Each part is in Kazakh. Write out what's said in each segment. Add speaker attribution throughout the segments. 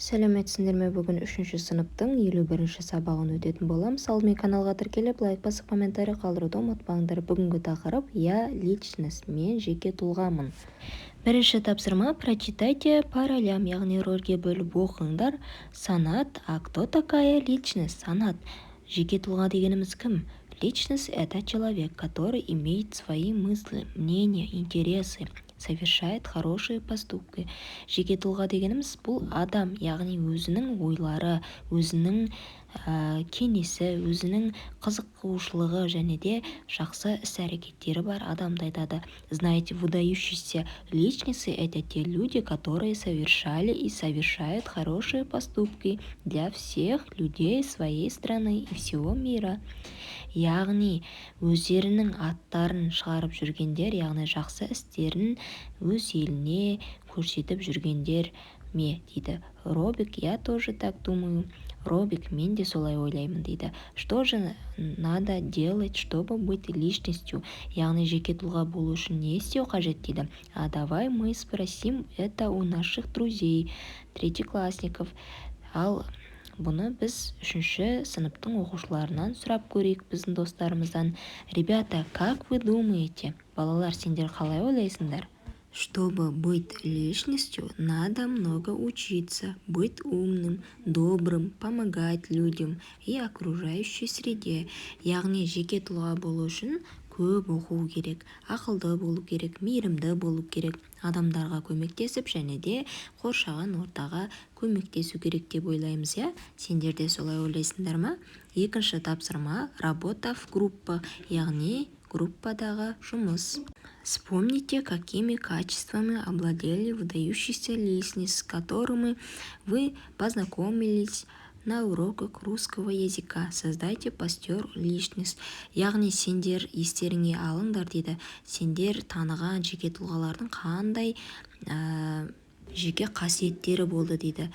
Speaker 1: Сәлеметсіңдер ме! Бүгін үшінші сыныптың 51-ші сабағын өтетін боламыз. Алдымен каналға тіркеліп, лайк басып, комментарий қалдыруды ұмытпаңдар. Бүгінгі тақырып: «Я личность», мен жеке тұлғамын. Бірінші тапсырма: прочитайте по ролям, яғни рөлге бөліп оқыңдар. Санат: а кто такая личность? Санат, жеке тұлға дегеніміз кім? Личность — это человек, который имеет свои мысли, мнения, интересы, совершает хорошие поступки. Жеке тұлға дегеніміз бұл адам, яғни өзінің ойлары, өзінің кеңесі, өзінің қызығушылығы және де жақсы іс-әрекеттері бар адамды айтады. Знаете, выдающиеся личности — это те люди, которые совершали и совершают хорошие поступки для всех людей своей страны и всего мира. Яғни өздерінің аттарын шығарып жүргендер, яғни жақсы істерін өз еліне көрсетіп жүргендер ме дейді. Робик: я тоже так думаю. Робик: мен де солай ойлаймын дейді. Что же надо делать, чтобы быть личностью? Яғни жеке тұлға болу үшін не істеу қажет дейді. А давай мы спросим это у наших друзей, третьеклассников. Ал бұны біз үшінші сыныптың оқушыларынан сұрап көрейік, біздің достарымыздан. Ребята, как вы думаете? Балалар, сендер қалай ойлайсыңдар? Чтобы быть личностью, надо много учиться, быть умным, добрым, помогать людям и окружающей среде. Яғни жеке тұлға болу үшін көп оқу керек, ақылды болу керек, мейірімді болу керек, адамдарға көмектесіп және де қоршаған ортаға көмектесу керек деп ойлаймыз, иә? Сендер де солай ойлайсыңдар ма? Екінші тапсырма: работа в группах, яғни группадағы жұмыс. Вспомните, какими качествами обладали выдающиеся личности, с которыми вы познакомились на уроках русского языка. Создайте постер личность. Яғни сендер естеріңе алыңдар дейді, сендер таныған жеке тұлғалардың қандай жеке қасиеттері болды дейді,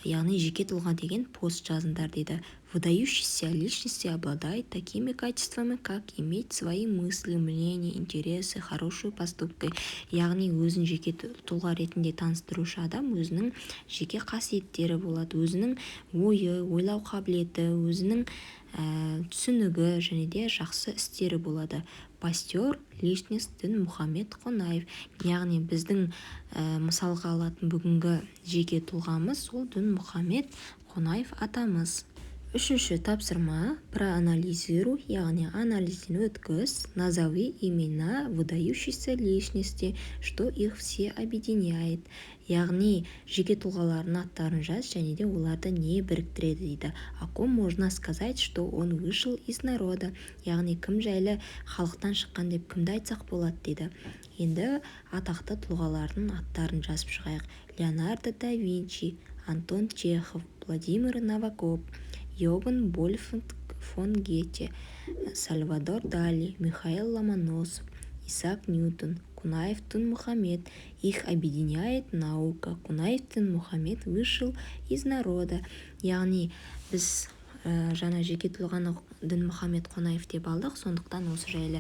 Speaker 1: яғни жеке тұлға деген пост жазыңдар дейді. Выдающиеся личности обладают такими качествами, как иметь свои мысли, мнения, интересы, хорошие поступки. Яғни өзін жеке тұлға ретінде таныстырушы адам өзінің жеке қасиеттері болады, өзінің ойы, ойлау қабілеті, өзінің түсінігі және де жақсы істері болады. Постер личность Дінмұхамед Қонаев. Яғни біздің мысалға алатын бүгінгі жеке тұлғамыз ол Дінмұхамед Қонаев атамыз. Үшінші тапсырма: проанализируй, яғни анализден өткіз. Назови имена выдающихся личностей, что их все объединяет? Яғни жеке тұлғалардың аттарын жаз және де оларды не біріктіреді дейді. О ком можно сказать, что он вышел из народа? Яғни кім жайлы халықтан шыққан деп кімді айтсақ болады дейді. Енді атақты тұлғалардың аттарын жазып шығайық: Леонардо да Винчи, Антон Чехов, Владимир Набоков, Иоганн Вольфганг фон Гете, Сальвадор Дали, Михаил Ломоносов, Исаак Ньютон, Кунаев Дінмұхамед. Их объединяет наука. Кунаев Дінмұхамед вышел из народа. Яғни біз жаңа жеке тұлғаны Дінмұхамед Қонаев деп алдық, сондықтан осы жайлы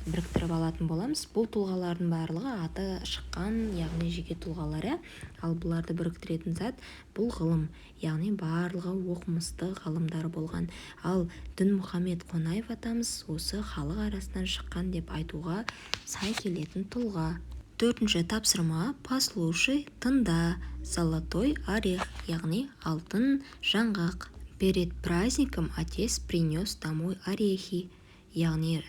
Speaker 1: біріктіріп алатын боламыз. Бұл тұлғалардың барлығы аты шыққан, яғни жеке тұлғалар, иә. Ал бұларды біріктіретін зат бұл ғылым, яғни барлығы оқымысты ғалымдар болған. Ал Дінмұхамед Қонаев атамыз осы халық арасынан шыққан деп айтуға сай келетін тұлға. Төртінші тапсырма: послушай, тыңда. Золотой орех, яғни алтын жаңғақ. Перед праздником отец принес домой орехи. Яғни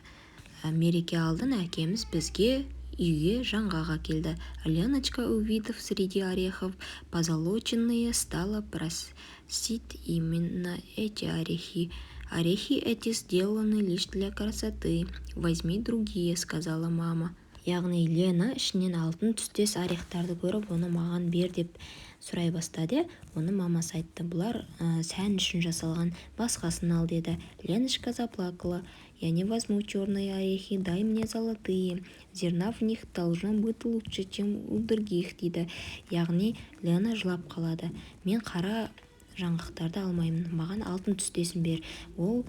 Speaker 1: мереке алдын әкеміз бізге үйге жаңғақ әкелді. Леночка, увидев среди орехов позолоченные, стала просить именно эти орехи. «Орехи эти сделаны лишь для красоты, возьми другие», — сказала мама. Яғни Лена ішінен алтын түстес орехтарды көріп, оны маған бер деп сұрай бастады. Оны мамасы айтты: «Бұлар сән үшін жасалған, басқасын ал», — деді. Леночка заплакала: «Я не возьму черные орехи, дай мне золотые, зерна в них должно быть лучше, чем у других», — дейді. Яғни Лена жылап қалады: «Мен қара жаңғақтарды алмаймын, маған алтын түстесін бер, ол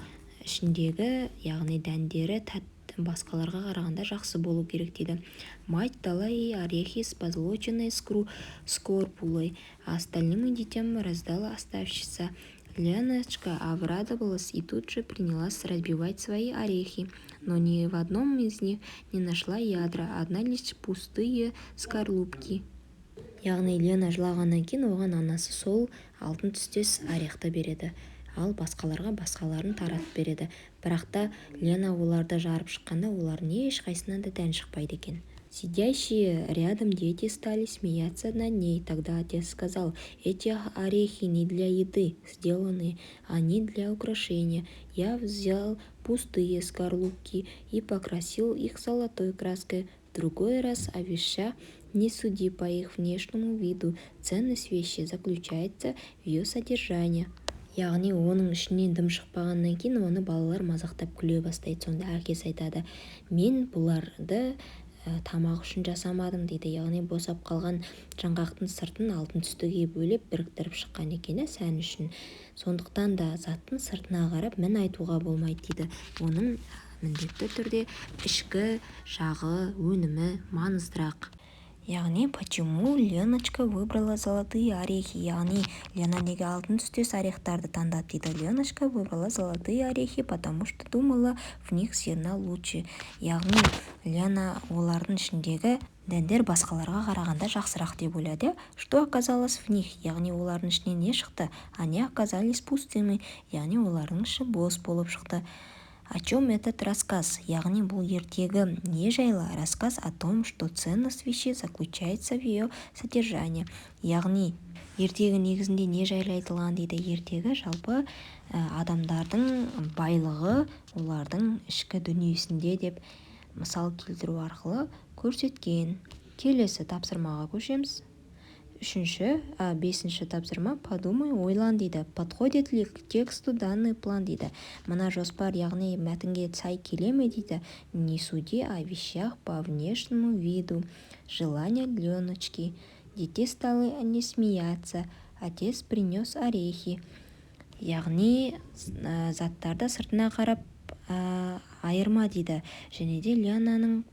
Speaker 1: ішіндегі, яғни дәндері тәтті». Басқаларға қарағанда жақсы болу керек дейді. Мать дала ей орехи с позолоченной скорлупой, а остальным детям раздала оставшиеся. Леночка обрадовалась и тут же принялась разбивать свои орехи, но ни в одном из них не нашла ядра, одна лишь пустые скорлупки. Яғни Лена жылағаннан кейін оған анасы сол алтын түстес орехты береді, ал басқаларға басқаларын таратып береді. Бірақ та Лена оларды жарып шыққанда, олардың ешқайсысынан да дән шықпайды екен. Сидящие рядом дети стали смеяться над ней. Тогда отец сказал: «Эти орехи не для еды сделаны, они для украшения. Я взял пустые скорлупки и покрасил их золотой краской. В другой раз о вещах не суди по их внешнему виду. Ценность вещи заключается в ее содержании». Яғни оның ішінен дым шықпағаннан кейін оны балалар мазақтап күле бастайды. Сонда әкесі айтады: «Мен бұларды тамақ үшін жасамадым», – дейді. Яғни босап қалған жаңғақтың сыртын алтын түстіге бөлеп, біріктіріп шыққан екен, иә, сән үшін. Сондықтан да заттың сыртына қарап мін айтуға болмайды дейді. Оның міндетті түрде ішкі жағы, өнімі маңыздырақ. Яғни почему Леночка выбрала золотые орехи? Яғни Лена неге алтын түстес орехтарды таңдады дейді. Леночка выбрала золотые орехи, потому что думала, в них зерна лучше. Яғни Лена олардың ішіндегі дәндер басқаларға қарағанда жақсырақ деп ойлады, иә. Что оказалось в них? Яғни олардың ішінен не шықты? Они оказались пустыми. Яғни олардың іші бос болып шықты. О чем этот рассказ? Яғни бұл ертегі не жайлы? Рассказ о том, что ценность вещи заключается в ее содержании. Яғни ертегі негізінде не жайлы айтылған дейді. Ертегі жалпы адамдардың байлығы олардың ішкі дүниесінде деп мысал келтіру арқылы көрсеткен. Келесі тапсырмаға көшеміз. Үшінші, бесінші тапсырма. Подумай, ойлан дейді. Подходит ли к тексту данный план дейді. Мына жоспар, яғни мәтінге сай келе ме дейді. Не суди о вещах по внешнему виду. Желание Леночки. Дети стали не смеяться. Отец принес орехи. Яғни заттарды сыртына қарап айырма дейді. Және де Лиананың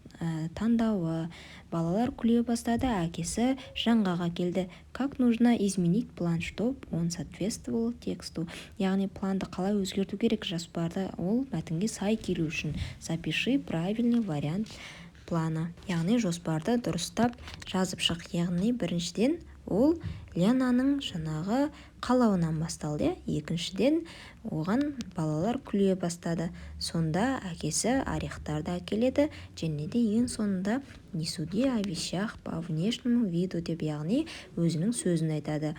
Speaker 1: таңдауы, балалар күле бастады, әкесі жаңғақ әкелді. Как нужно изменить план, чтоб он соответствовал тексту? Яғни планды қалай өзгерту керек, жоспарды, ол мәтінге сай келу үшін? Запиши правильный вариант плана. Яғни жоспарды дұрыстап жазып шық. Яғни біріншіден, ол Ленаның жаңағы қалауынан басталды, иә. Екіншіден, оған балалар күле бастады, сонда әкесі орехтарды әкеледі. Және де ең соңында «не суди о вещах по внешнему виду» деп, яғни өзінің сөзін айтады.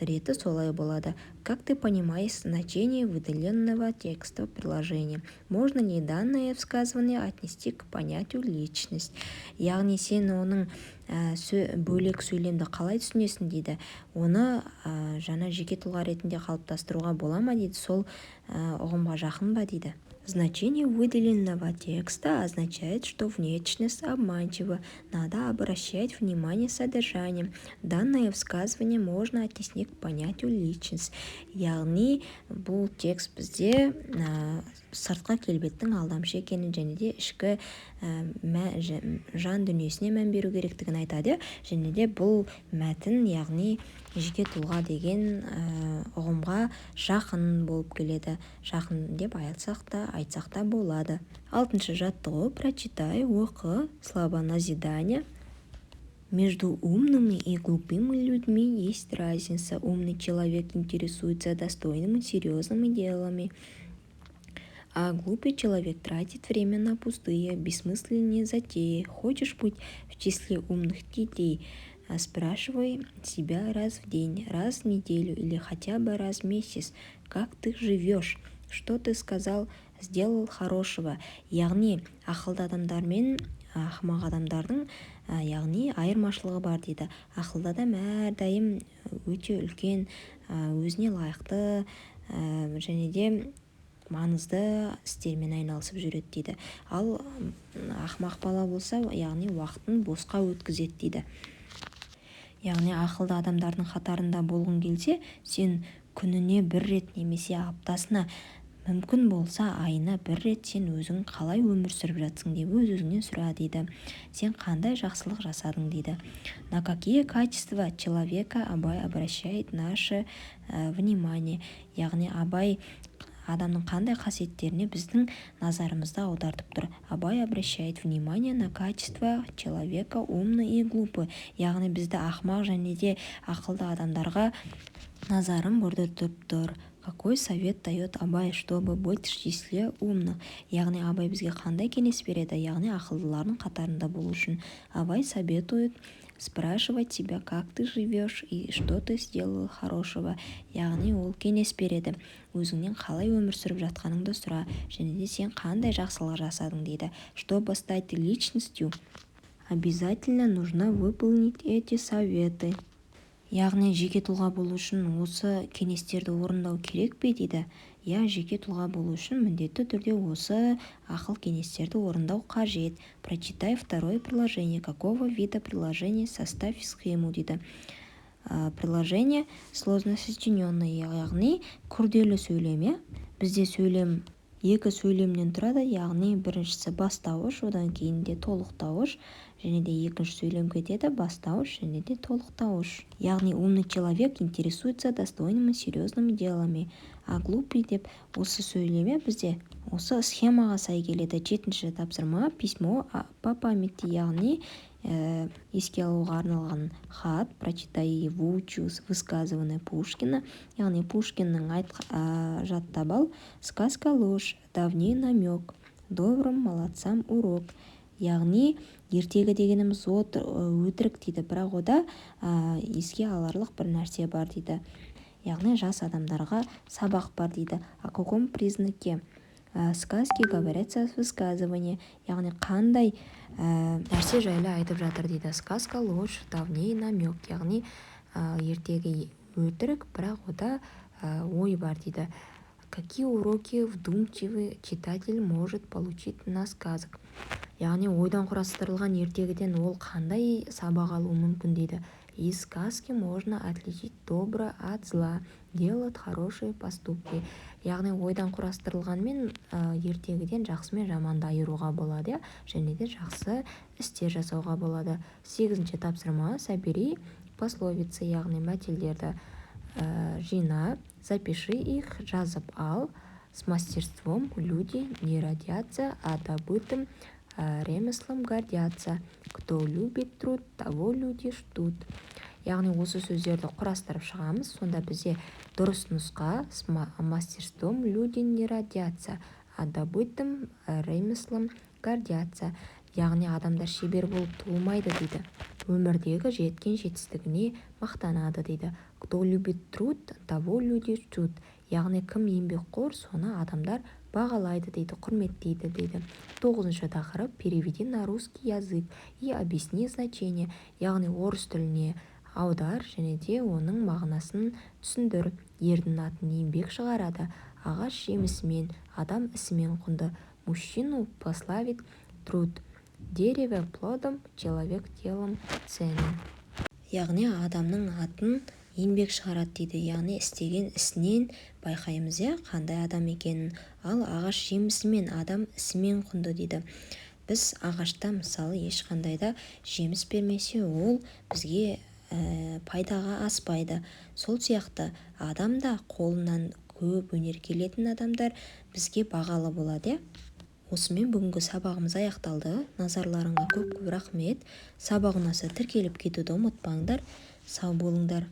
Speaker 1: Реті солай болады. Как ты понимаешь значение выделенного текста предложения? Можно ли данное высказывание отнести к понятию личность? Яғни сен оның бөлек сөйлемді қалай түсінесің дейді. Оны жаңа жеке тұлға ретінде қалыптастыруға бола ма дейді, сол ұғымға жақын ба дейді. Значение выделенного текста означает, что внешность обманчива, надо обращать внимание содержание. Данное высказывание можно отнести к понятию личность. Яғни бұл текст бізде сыртқы келбеттің алдамшы екенін және де ішкі жан дүниесіне мән беру керектігін айтады. Және де бұл мәтін, яғни жеке тұлға деген ұғымға жақын болып келеді, жақын деп айтсақ та болады. Алтыншы жаттығу. Прочитай, оқы, слова назидания. Между умными и глупыми людьми есть разница. Умный человек интересуется достойными, серьезными делами, а глупый человек тратит время на пустые, бессмысленные затеи. Хочешь быть в числе умных детей? Спрашивай себя раз в день, раз в неделю или хотя бы раз в месяц, как ты живешь, что ты сказал, сделал хорошего. Яғни ақылды адамдар мен ақымақ адамдардың, яғни айырмашылығы бар дейді. Ақылды адам әрдайым өте үлкен, өзіне лайықты және де маңызды істермен айналысып жүреді дейді. Ал ақымақ бала болса, яғни уақытын босқа өткізеді дейді. Яғни ақылды адамдардың қатарында болғың келсе, сен күніне бір рет немесе аптасына Мүмкін болса, айына бір рет сен өзің қалай өмір сүріп жатсың деп өз-өзіңнен сұра дейді. Сен қандай жақсылық жасадың дейді. На какие качества человека Абай обращает наше внимание? Яғни Абай адамның қандай қасиеттеріне біздің назарымызды аудартып тұр? Абай обращает внимание на качества человека умный и глупый. Яғни бізді ақымақ және де ақылды адамдарға назарын бұрдыртып тұр. Какой совет дает Абай, чтобы быть в числе умных? Яғни Абай бізге қандай кеңес береді, яғни ақылдылардың қатарында болу үшін? Абай советует спрашивать себя, как ты живешь и что ты сделал хорошего. Яғни ол кеңес береді: өзіңнен қалай өмір сүріп жатқаныңды сұра және де сен қандай жақсылық жасадың дейді. Чтобы стать личностью, обязательно нужно выполнить эти советы. Яғни жеке тұлға болу үшін осы кеңестерді орындау керек пе дейді. Иә, жеке тұлға болу үшін міндетті түрде осы ақыл кеңестерді орындау қажет. Прочитай второе предложение. Какого вида предложение? Составь схему дейді. Предложение сложно сочиненное, яғни күрделі сөйлем, иә. Бізде сөйлем екі сөйлемнен тұрады, яғни біріншісі бастауыш, одан кейін де толықтауыш және де екінші сөйлем кетеді, бастауыш және де толықтауыш. Яғни умный человек интересуется достойными, серьезными делами, а глупый деп осы сөйлем бізде осы схемаға сай келеді. Жетінші тапсырма: письмо по памяти, яғни еске алуға арналған хат. Прочитай и выучи высказывание Пушкина. Яғни Пушкиннің жаттап ал. Сказка ложь, да в ней намек, добрым молодцам урок. Яғни ертегі дегеніміз өтірік дейді, бірақ ода еске аларлық бір нәрсе бар дейді, яғни жас адамдарға сабақ бар дейді. О каком признаке сказки говорится высказывание? Яғни қандай нәрсе жайлы айтып жатыр дейді. Сказка ложь, да в ней намек, яғни ертегі өтірік, бірақ ода ой бар дейді. Какие уроки вдумчивый читатель может получить на сказок? Яғни ойдан құрастырылған ертегіден ол қандай сабақ алуы мүмкін дейді. Из сказки можно отличить добро от зла, делать хорошие поступки. Яғни ойдан құрастырылғанмен ертегіден жақсы мен жаманды айыруға болады, иә, және де жақсы істер жасауға болады. Сегізінші тапсырма: собери пословицы, яғни мәтелдерді жина, запиши их, жазып ал. С мастерством люди не родятся, а добытым ремеслом гордятся. Кто любит труд, того люди ждут. Яғни осы сөздерді құрастырып шығамыз. Сонда бізде дұрыс нұсқа: с мастерством люди не родятся, а добытым ремеслом гордятся. Яғни адамдар шебер болып туылмайды дейді, өмірдегі жеткен жетістігіне мақтанады дейді. Кто любит труд, того люди ждут. Яғни кім еңбекқор, соны адамдар бағалайды дейді, құрметтейді дейді. Тоғызыншы тақырып: переведи на русский язык и объясни значение. Яғни орыс тіліне аудар және де оның мағынасын түсіндір. Ердің атын еңбек шығарады. Ағаш жемісімен, адам ісімен құнды. Мужчину прославит труд. Дерево плодом, человек делом ценен. Яғни адамның атын еңбек шығарады дейді, яғни істеген ісінен байқаймыз, иә, қандай адам екенін. Ал ағаш жемісімен, адам ісімен құнды дейді. Біз ағашта, мысалы, ешқандай да жеміс бермесе, ол бізге пайдаға аспайды. Сол сияқты адам да, қолынан көп өнер келетін адамдар бізге бағалы болады, иә. Осымен бүгінгі сабағымыз аяқталды. Назарларыңа көп көп рахмет. Сабақ ұнаса, тіркеліп кетуді ұмытпаңдар. Сау болыңдар.